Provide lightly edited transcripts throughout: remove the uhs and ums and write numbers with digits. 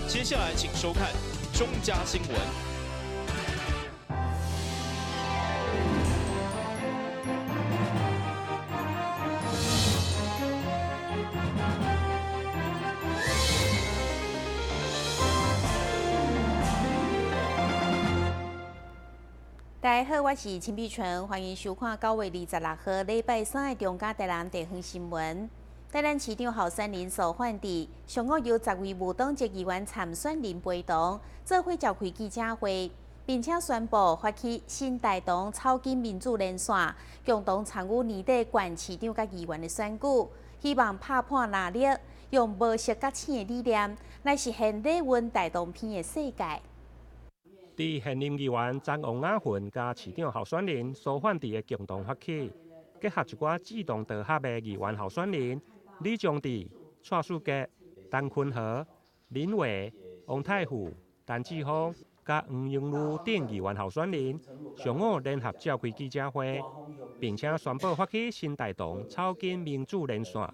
接下來請收看中嘉新聞。大家好，我是陳碧純，歡迎收看9月26號禮拜三的中嘉台南地方新聞。台南市長候選人蘇煥智上午由10位無黨籍議員參選人陪同，做伙召開記者會，並且宣布發起新大同草根民主連線，共同參與年底縣市長佮議員的選舉，希望拍破藍綠，用無色佮淺的理念來實現禮運大同篇的世界。佇現任議員張王雅雲佮市長候選人蘇煥智的共同發起，結合一寡志同道合的議員候選人李宗智、蔡樹傑、陳坤和、林偉、王泰富、陳志峰佮黃英如等議員候選人，上午聯合召開記者會，並且宣布發起新大同草根民主連線，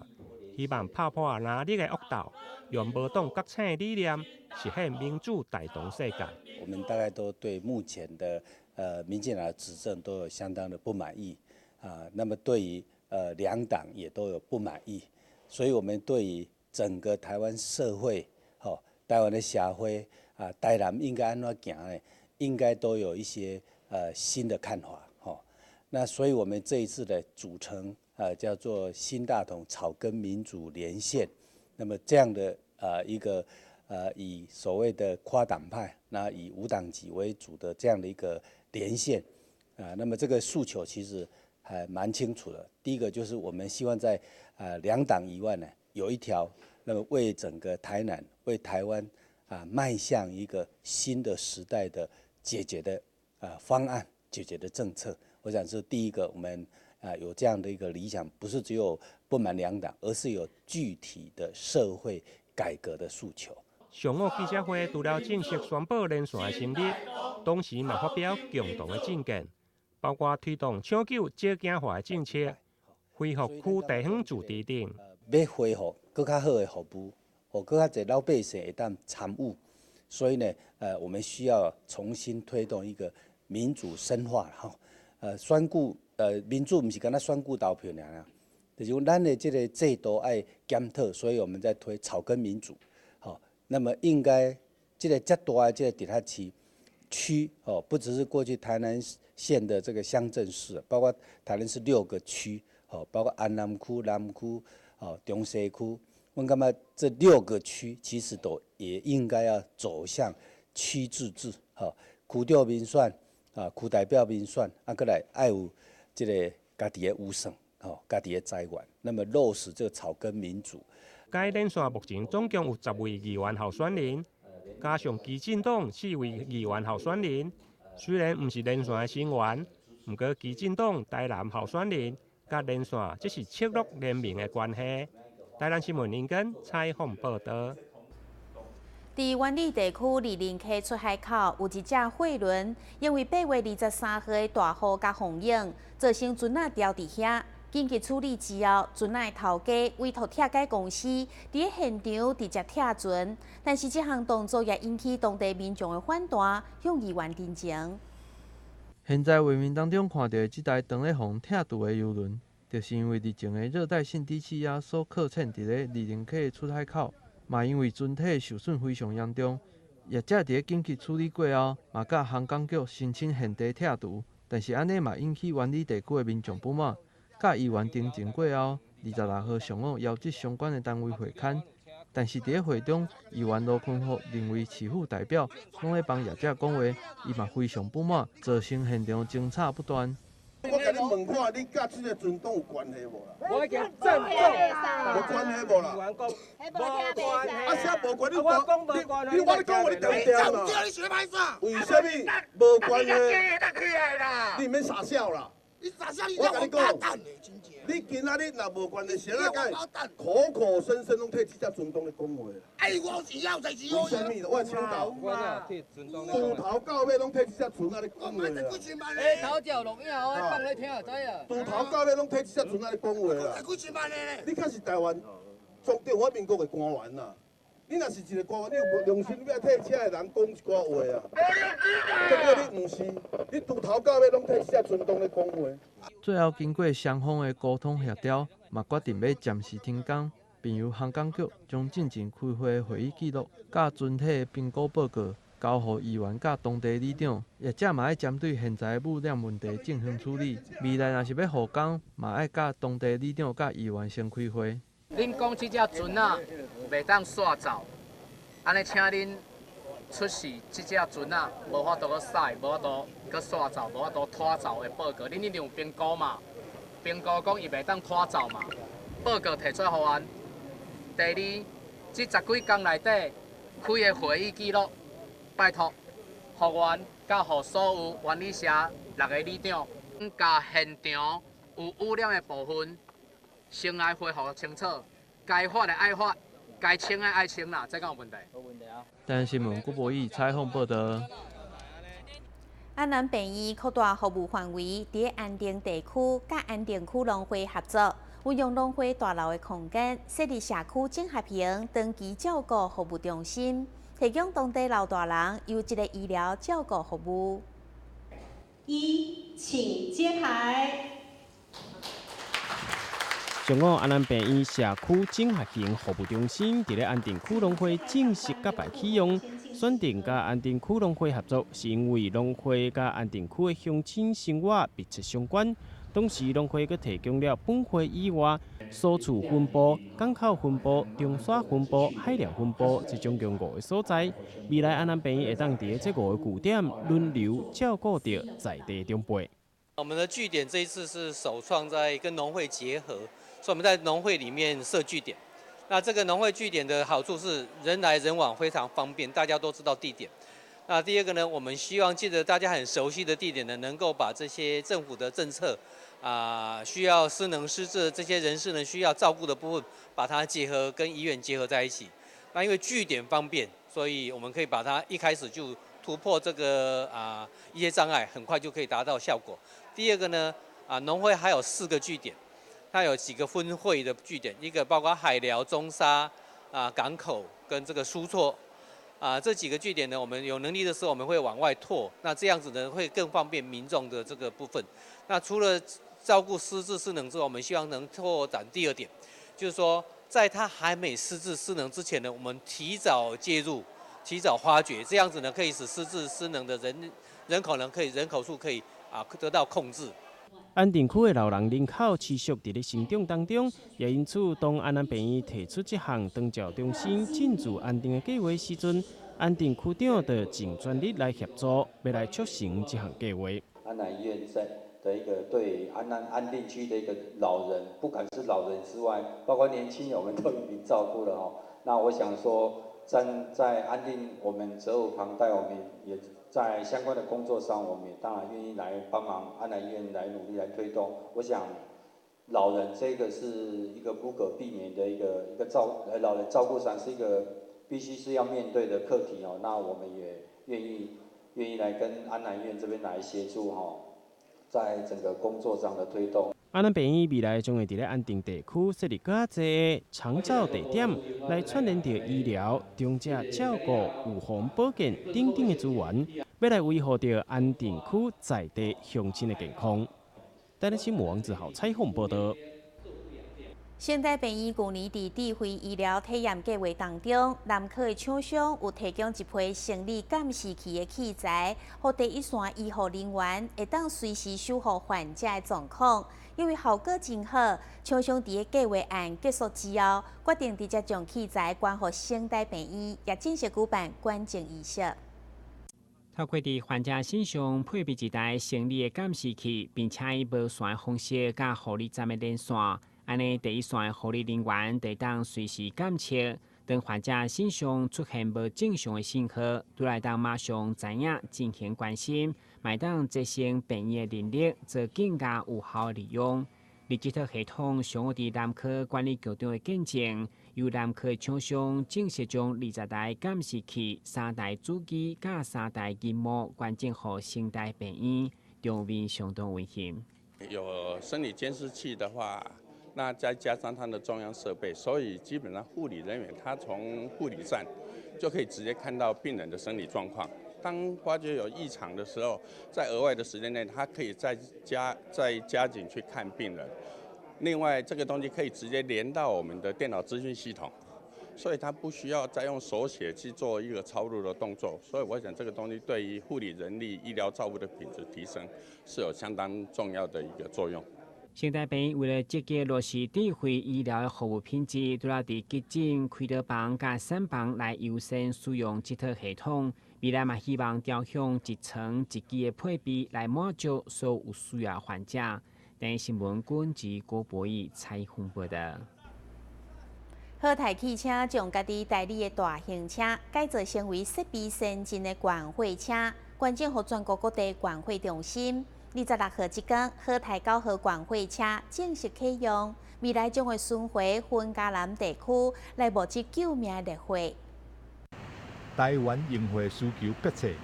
希望拍破藍綠的惡鬥，用無黨覺醒的理念實現民主大同世界。我們大概都對目前的民進黨的執政都有相當的不滿意啊，那麼對於兩黨也都有不滿意，所以我們對於整個台灣社會，吼，台灣的社會啊，台南應該按怎行呢？應該都有一些新的看法，吼。那所以我們這一次的組成叫做新大同草根民主連線，那麼這樣的一個以所謂的跨黨派，那以無黨籍為主的這樣的一個連線，啊，那麼這個訴求其實還蠻清楚的。第一個就是我們希望在兩黨以外呢，有一條那麼為整個台南、為台灣啊邁向一個新的時代的解決的方案、解決的政策。我想是第一個，我們啊有這樣的一個理想，不是只有不滿兩黨，而是有具體的社會改革的訴求。上午記者會除了正式宣布連線的成立，同時嘛發表共同的政見，包括推動搶救少子化的政策、恢復區地方自治等。欲恢復閣較好的服務，予閣較濟老百姓會當參與，所以呢，我們需要重新推動一個民主深化，吼，選舉，民主毋是干焦選舉投票爾爾，就是講咱的這個制度愛檢討，所以我們在推草根民主。那麼應該這個遮大的這個直轄市區哦，不只是過去台南縣的這個鄉鎮市，包括台南市6個區，哦，包括安南區、南區、哦、中西區，阮感覺這6個區其實都也應該要走向區自治，吼，區長民選啊，區代表民選，啊，閣來愛有這個家己的預算，吼，家己的資源，那麼落實這個草根民主。該連線目前總共有10位議員候選人，加上基進黨4位議員候選人。雖然毋是連線的成員，毋過基進黨台南候選人佮連線這是赤裸聯盟的關係。台南新聞林根採訪報道。佇灣里地區二林溪出海口有一隻貨輪，因為8月23號的大雨佮風湧，造成船仔牢佇遐。緊急處理之後，船仔的頭家委託拆解公司佇現場直接拆船，但是這項動作也引起當地民眾的反彈，向議員陳情。現在畫面當中看到的這台當咧予拆除的遊輪，就是因為日前的熱帶性低氣壓所擱淺佇咧二林溪的出海口，嘛因為船體受損非常嚴重，業者佇咧緊急處理過後，嘛佮航港局申請現地拆除，但是按呢嘛引起灣里地區的民眾不滿。佮議員陳情過後，26號上午邀集相關的單位會勘，但是佇咧會中，議員盧坤福認為市府代表攏咧幫業者講話，伊嘛非常不滿，造成現場爭吵不斷。我共你問看，你佮這個船東有關係無啦？我已經鄭重，無關係無啦？無關係。啊，啥無關係？我講無關係。你我咧講話，你對毋對嘛？為啥物無關係？你毋免傻笑啦！你傻笑，你我共你講，正。你今仔日若無關係，誰仔敢口口聲聲攏替這隻船東咧講話？哎，我是要在是。為啥物？我請教。從頭到尾攏替這隻船仔咧講話啦。哎，頭照錄影，我放咧聽就知啊。從頭到尾攏替這隻船仔咧講話啦。幾千萬咧。你敢是台灣中中華民國的官員啦？你若是一个官員，你有無良心？你欲替遮的人講一寡話啊？結果你毋是，你從頭到尾攏替這船東咧講話。最後經過雙方的溝通協調，嘛決定欲暫時停工，並由航港局將進前開會會議記錄、佮船體的評估報告交予議員佮當地里長，業者嘛愛針對現在的污染問題進行處理。未來若是欲復工，嘛愛佮當地里長佮議員先開會。恁講這隻船仔袂當徙走，按呢請恁出示這隻船仔無法度閣駛，無法度閣徙走，無法度拖走的報告。恁一定有評估嘛？評估講伊袂當拖走嘛？報告提出來予阮。第二，這十幾工內底開的會議記錄，拜託，予阮佮予所有灣里社六个里長，共現場有污染的部分，先來恢復清楚，該罰的愛罰，該清的愛清啦，這敢有問題？無問題啊。台新聞郭博義採訪報道。安南病院擴大服務範圍，佇安定地區佮安定區農會合作，運用農會大樓的空間，設立社區整合型長期照顧服務中心，提供當地老大人優質的醫療照顧服務。一，請揭牌。上午，安南病院社區整合型服務中心佇咧安定區農會正式揭牌啟用。選定佮安定區農會合作，是因為農會佮安定區的鄉親生活密切相關。同時，農會閣提供了本會以外，蘇厝分部、港口分部、中沙分部、海寮分部，這總共五个所在。未來安南病院會當佇咧這五個據點輪流照顧著在地長輩。我們的據點這一次是首創在跟農會結合，所以我們在農會裡面設據點。那這個農會據點的好處是人來人往非常方便，大家都知道地點。那第二個呢，我們希望借著大家很熟悉的地點呢，能夠把這些政府的政策需要失能失智這些人士呢需要照顧的部分，把它結合跟醫院結合在一起。那因為據點方便，所以我們可以把它一開始就突破這個一些障礙，很快就可以達到效果。第二個呢，農會還有4個據點，它有幾個分會的據點，一個包括海寮、中沙、港口跟這個蘇厝，這幾個據點呢，我們有能力的時候我們會往外拓，那這樣子呢會更方便民眾的這個部分。那除了照顧失智失能之外，我們希望能拓展第二點，就是說在他還沒失智失能之前呢，我們提早介入，提早發覺，這樣子呢可以使失智失能的人口呢可以人口數可以得到控制。安定區的老人人口持續佇咧成長當中，也因此當安南病院提出這項長照中心進駐安定的計劃時陣，安定區長就盡全力來協助，欲來促成這項計劃。安南醫院在的一個對安南安定區的一個老人，不管是老人之外，包括年輕人，我們都已經照顧了哦。那我想說，站在安定，我們責無旁貸，我們也在相關的工作上，我們也當然願意來幫忙安南醫院來努力來推動。我想，老人這個是一個不可避免的一個老人照顧上是一個必須是要面對的課題哦。那我們也願意來跟安南醫院這邊來協助哈，在整個工作上的推動。安南病院未來將會佇咧安定地區設立較濟長照地點，來串聯著醫療、長者照顧、預防保健等等的資源，欲來維護著安定區在地鄉親的健康。台南新聞王子豪採訪報道。聖大病院舊年佇智慧醫療體驗計劃當中，南科的廠商有提供一批生理監視器的器材，予第一線醫護人員會當隨時守護患者的狀況。因為效果真好，廠商佇咧計劃案結束之後，決定直接將器材捐予聖大病院，也正式舉辦捐贈儀式。透過佇患者身上配備一台生理的監視器，並且以無線的方式佮護理站的連線。按呢，第一線的護理人員會當隨時監測，當患者身上出現無正常的信號，都會當馬上知影進行關心，嘛會當節省病院的人力，做更加有效的利用。而這套系統上午佇南科管理局長的見證，由南科廠商正式將20台監視器、3台主機佮3台螢幕捐贈予聖大病院，場面相當溫馨。有生理監視器的話，那再加上它的中央设备，所以基本上护理人员他从护理站就可以直接看到病人的生理状况。当发觉有异常的时候，在额外的时间内，他可以再加紧去看病人。另外，这个东西可以直接连到我们的电脑资讯系统，所以他不需要再用手写去做一个抄录的动作。所以我想，这个东西对于护理人力、医疗照护的品质提升是有相当重要的一个作用。成大病院为了积极落实智慧医疗的服务品质，除了佇急诊、开刀房佮产房来优先使用這套系統，未來嘛希望調向一床一機的配備來滿足所有有需要患者。台視新聞軍及郭博義採訪報道。和泰汽車將家己代理的大型車改造成為設備先進的捐血車，捐贈予全國各地捐血中心。26號這工，和泰9號捐血車正式啟用，未來將會巡迴雲嘉南地區來募集救命的熱血。台灣溶血需求迫切，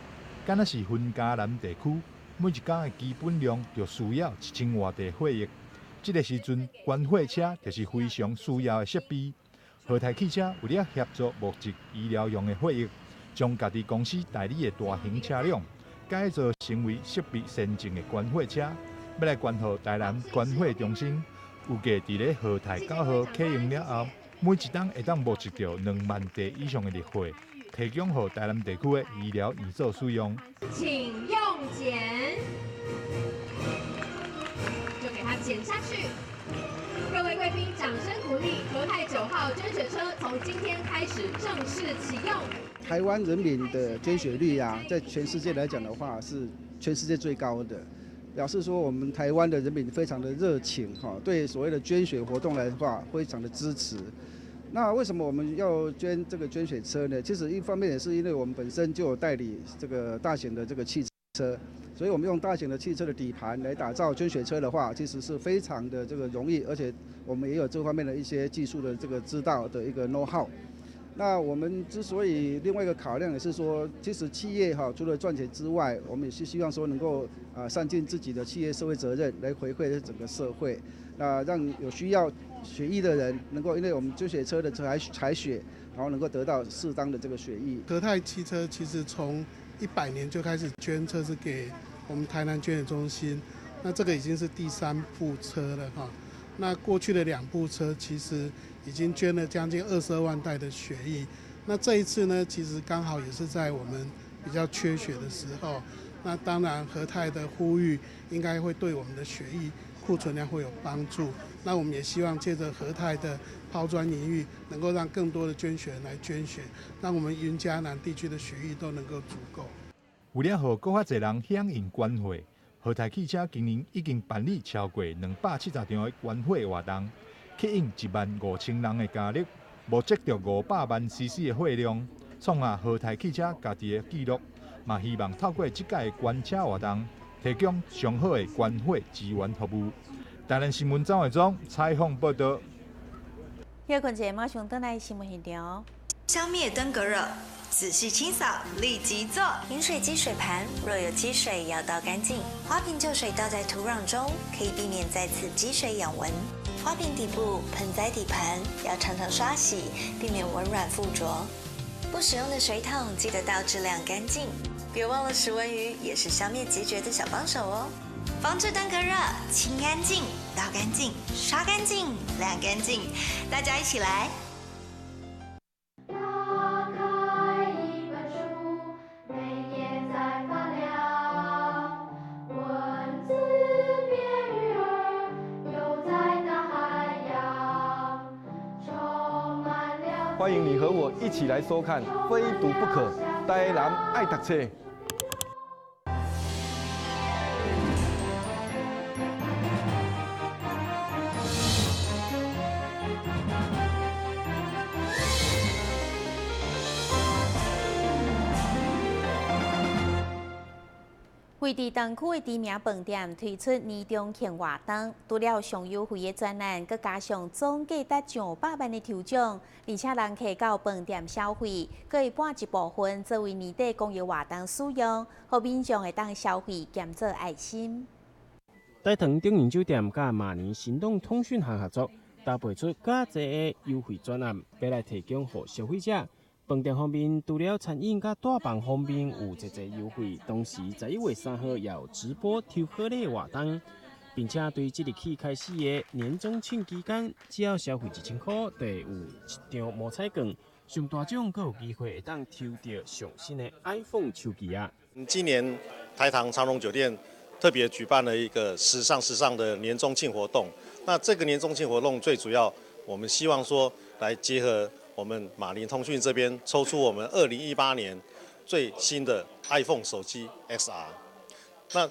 敢若是雲嘉南地區，每一工的基本量就需要1000外袋血液。這个時陣，捐血車就是非常需要的設備。和泰汽車為了協助募集醫療用的血液，將家己公司代理的大型車輛改造成為設備先進的捐血車，欲來捐予台南捐血中心。預計佇咧和泰9號啟用了後，每一冬會當募集著2萬袋以上的熱血，提供予台南地區的醫療院所使用。請用剪，就給它剪下去。各位貴賓，掌聲鼓勵！和泰9號捐血車從今天開始正式啟用。台灣人民的捐血率啊，在全世界來講的話，是全世界最高的，表示說我們台灣的人民非常的熱情哈，對所謂的捐血活動來的話，非常的支持。那為什麼我們要捐這個捐血車呢？其實一方面也是因為我們本身就有代理這個大型的這個汽車，所以我們用大型的汽車的底盤來打造捐血車的話，其實是非常的這個容易，而且我們也有這方面的一些技術的這個知道的一個 know how。那我們之所以另外一個考量也是說，其實企業哈除了賺錢之外，我們也是希望說能夠啊善盡自己的企業社會責任，來回饋整個社會，那讓有需要血液的人能夠因為我們捐血車的採血，然後能夠得到適當的這個血液。和泰汽車其實從100年就開始捐車子給我們台南捐血中心，那這個已經是第三部車了哈。那過去的兩部車其實已經捐了將近22萬袋的血液。那這一次呢，其實剛好也是在我們比較缺血的時候。那當然和泰的呼籲應該會對我們的血液庫存量會有幫助。那我們也希望借著和泰的拋磚引玉，能夠讓更多的捐血人來捐血，讓我們雲嘉南地區的血液都能夠足夠。為了予閣較濟人響應捐血，和泰汽車今年已經辦理超過270場的捐血活動，吸引1萬5千人的加入，募集著500萬 CC 的血量，創下和泰汽車家己的紀錄。嘛希望透過這屆的捐車活動，提供上好的捐血支援服務。台南新聞張偉忠採訪報道。歇睏者，馬上轉來新聞現場。消滅登革熱，仔細清掃，立即做。飲水機水盤若有積水，要倒乾淨。花瓶舊水倒在土壤中，可以避免再次積水養蚊。花瓶底部、盆栽底盤要常常刷洗，避免蚊卵附着。不使用的水桶記得倒置晾乾淨。別忘了食蚊魚也是消滅孑孓的小幫手哦。防治登革熱，清乾淨，倒乾淨，刷乾淨，晾乾淨，大家一起來。打開一本書，每頁在發亮，文字變魚兒，游在大海洋，充滿了。歡迎你和我一起來收看《非讀不可》，台南愛讀冊。位佇東區的知名飯店推出年終慶活動，除了上優惠的專案，閣加上總價值上百萬的抽獎，而且人客到飯店消費，閣會撥一部分作為年底公益活動使用，予民眾會當消費兼做愛心。大唐頂級酒店佮馬尼行動通訊行合作，搭配出較濟的優惠專案，欲來提供予消費者。飯店方面，除了餐飲佮帶飯方面有濟濟優惠，同時11月3號也有直播抽好禮活動，並且對這日起開始的年終慶期間，只要消費1000箍，就會有一張摸彩券，上大獎閣有機會會當抽著上新的 iPhone 手機仔。今年台糖長榮酒店特別舉辦了一個時尚的年終慶活動。那這個年終慶活動最主要，我們希望說來結合我們馬林通訊這邊抽出我們2018年最新的 iPhone 手機 XR。那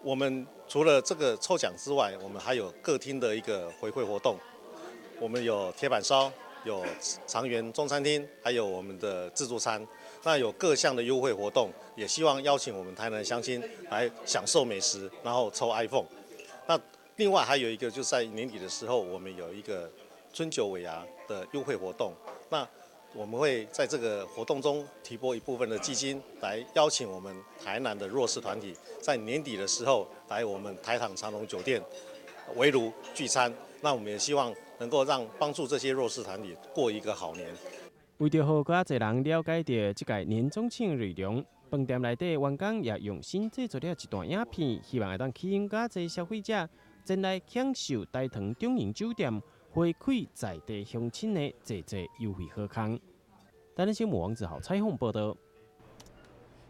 我們除了這個抽獎之外，我們還有各廳的一個回饋活動。我們有鐵板燒，有長園中餐廳，還有我們的自助餐。那有各項的優惠活動，也希望邀請我們台南鄉親來享受美食，然後抽 iPhone。那另外還有一個，就是在年底的時候，我們有一個春酒尾牙的優惠活動。那我們會在這個活動中提撥一部分的基金，來邀請我們台南的弱勢團體，在年底的時候來我們台糖長榮酒店圍爐聚餐。那我們也希望能夠讓幫助這些弱勢團體過一個好年。為著予閣較濟人了解著這屆年終慶內容，飯店內底員工也用心製作了一段影片，希望會當吸引較濟消費者前來享受台糖長榮酒店回饋在地鄉親的濟濟優惠好康。台南新聞王子豪採訪報導。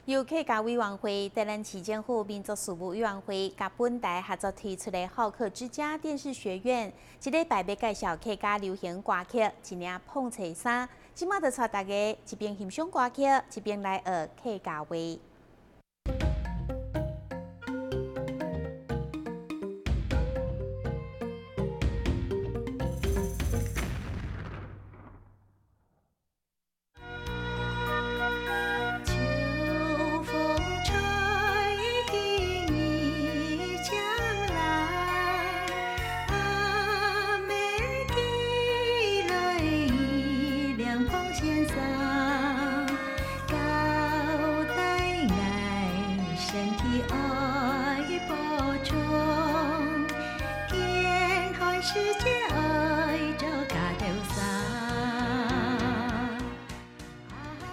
由客家委員會、台南市政府民族事務委員會佮本台合作推出的好客之家電視學院，這禮拜欲介紹客家流行歌曲，一領膨冊衫。這馬就帶大家一邊欣賞歌曲，一邊來學客家話。秋風吹起你將來，阿妹記來涼棚先生，交代愛身體愛保重，健康世界愛做家頭上。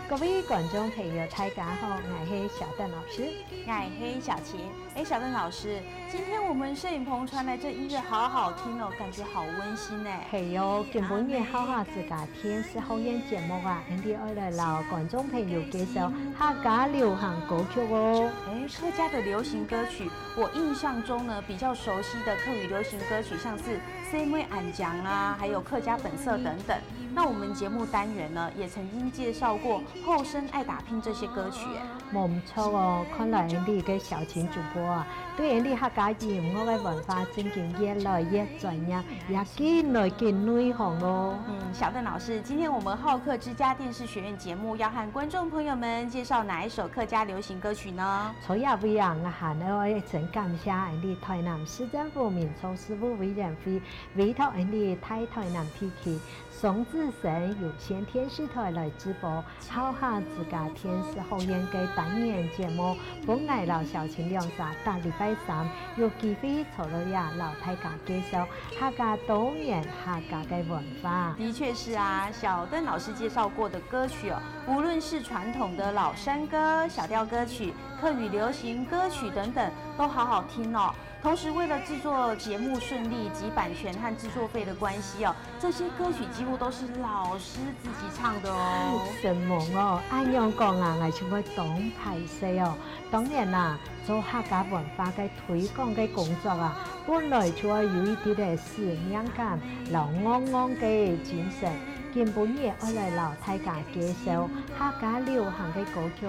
各位觀眾朋友，大家好，𠊎係小鄧老師，𠊎係小琴。哎，小鄧老師，今天我們攝影棚傳來這音樂好好聽哦，感覺好溫馨呢。係哦，今晡日好客之家電視學院節目啊，𠊎哋愛來摎觀眾朋友介紹客家流行歌曲哦。哎，客家的流行歌曲，我印象中呢比較熟悉的客語流行歌曲，像是《細妹按醬》啊，還有客家本色等等。那我們節目單元呢，也曾經介紹過《後生愛打拼》這些歌曲。無毋錯哦，看來你个小琴主播啊，對你客家音樂的文化真經越來越專業，也更來更內行哦。嗯，小鄧老師，今天我們好客之家電視學院節目要和觀眾朋友們介紹哪一首客家流行歌曲呢？初一位啊，我還要真感謝你台南市政府民族事務委員會委託你台台南地區雙子星有線電視台來直播好客之家電視學院的單元節目，本來摎小琴兩三，逐禮拜三有機會坐落也摎大家介紹客家多元客家的文化。的確是啊，小鄧老師介紹過的歌曲哦，無論是傳統的老山歌、小調歌曲、客語流行歌曲等等，都好好聽哦。同時，為了製作節目順利及版權和製作費的關係哦，這些歌曲幾乎都是老師自己唱的哦。神夢哦，按樣講啊，𠊎就會當歹勢哦。當然啦，做客家文化的推廣的工作啊，本來就要有一點的使命感，摎昂昂的精神。今晡日愛來摎大家介紹客家流行的歌曲，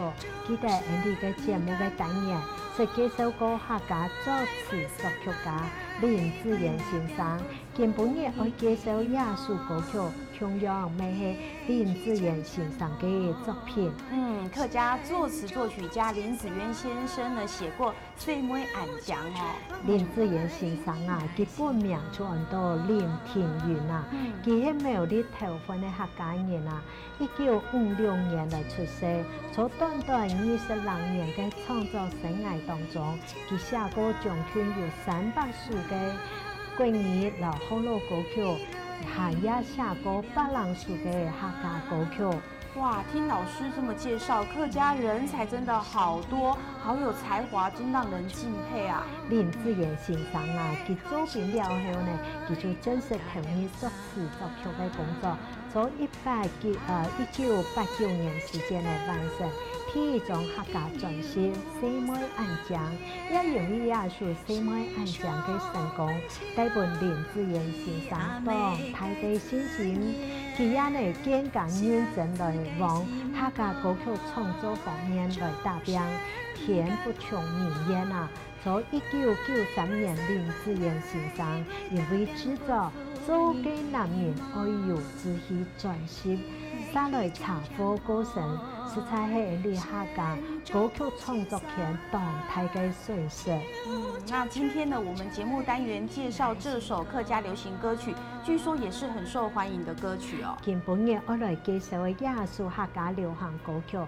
記得𠊎哋个節目的單元是介紹過客家作詞作曲家林子源先生。今晡日愛介紹這首歌曲，同樣嘛係林子源先生的作品。嗯，客家作詞作曲家林子源先生呢，寫過《細妹按醬》哦。林子源先生啊，佢本名就叫做林庭雲啊，佢係苗栗頭份的客家人啊，1956年來出世，在短短26年的創作生涯當中，佢寫過將近有300首的國語摎福佬歌曲。还也寫過別人首的客家歌曲。哇，聽老師這麼介紹，客家人才真的好多，好有才華，真讓人敬佩啊！林志遠先生啊，佢做兵了後呢，佢就正式投入作詞作曲的工作，從1989年時間來完成第一張客家專輯《細妹按將》，也因為這首《細妹按將》的成功，帶予林志遠先生當大的信心，佢也呢更加認真來往客家歌曲創作方面來打拼，天不從人願啊！從1993年，林志遠先生因為製作《做個男人愛有志氣》專輯，帶來車禍過身，實在係佇客家歌曲創作權當大的損失。嗯，那今天呢，我們節目單元介紹這首客家流行歌曲，據說也是很受歡迎的歌曲哦。今晡日我來介紹的這首客家流行歌曲，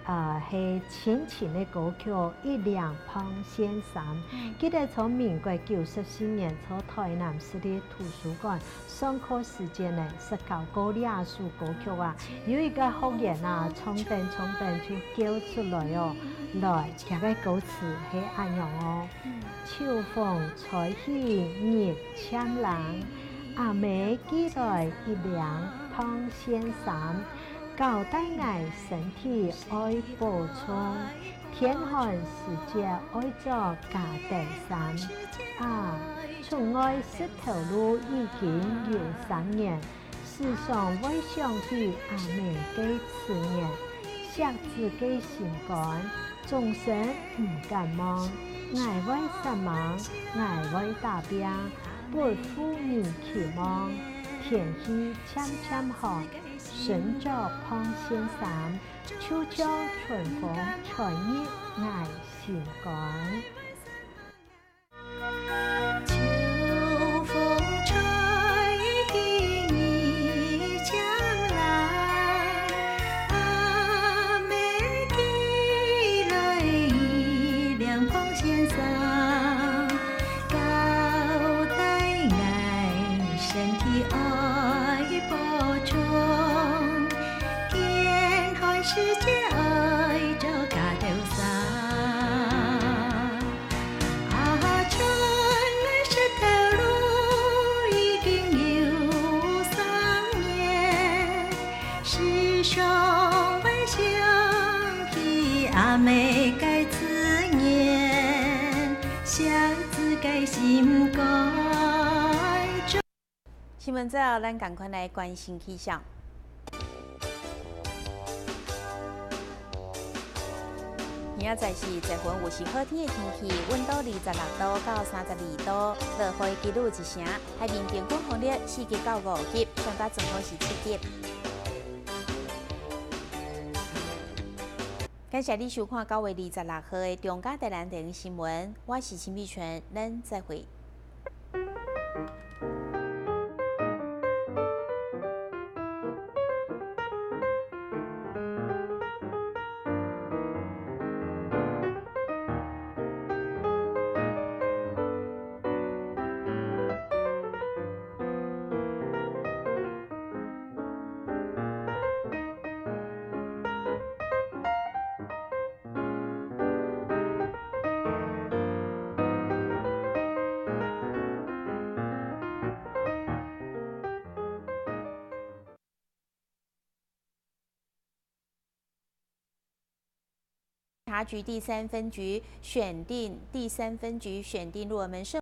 係親情的歌曲《一兩碰線衫》。記得從民國94年，從台南市立圖書館上課時間呢，19個這首歌曲啊，有一個學員啊，唱等唱等就叫出來哦，來，這个歌詞係按樣哦：秋風吹起日漸冷，阿妹寄來一兩碰線衫。交代𠊎身體愛保重，天寒時節愛著加短衫。啊，出外石頭路已經有3年，時常會想起阿妹的思念，錫子的心肝，終身毋敢忘。𠊎會設夢，𠊎會打拚，不負你期望。天氣漸漸寒，身著膨線衫，就像春風吹入𠊎心肝。秋風吹起日漸冷，阿妹寄來一兩膨線衫，交代𠊎身體愛保重，天寒時節愛著加短衫。啊，出外石頭路已經有3年，時常會想起阿妹的思念，錫子的心肝。新聞最後，咱仝款來關心氣象。明仔載是濟雲有時好天的天氣，溫度26度到32度，落雨的幾率1成，海面平均風力4級到5級，上加陣風是7級。感謝你收看9月26號的中嘉台南地方新聞，我是陳美泉，咱再會。察局第三分局選定第三分局選定鹿耳門社。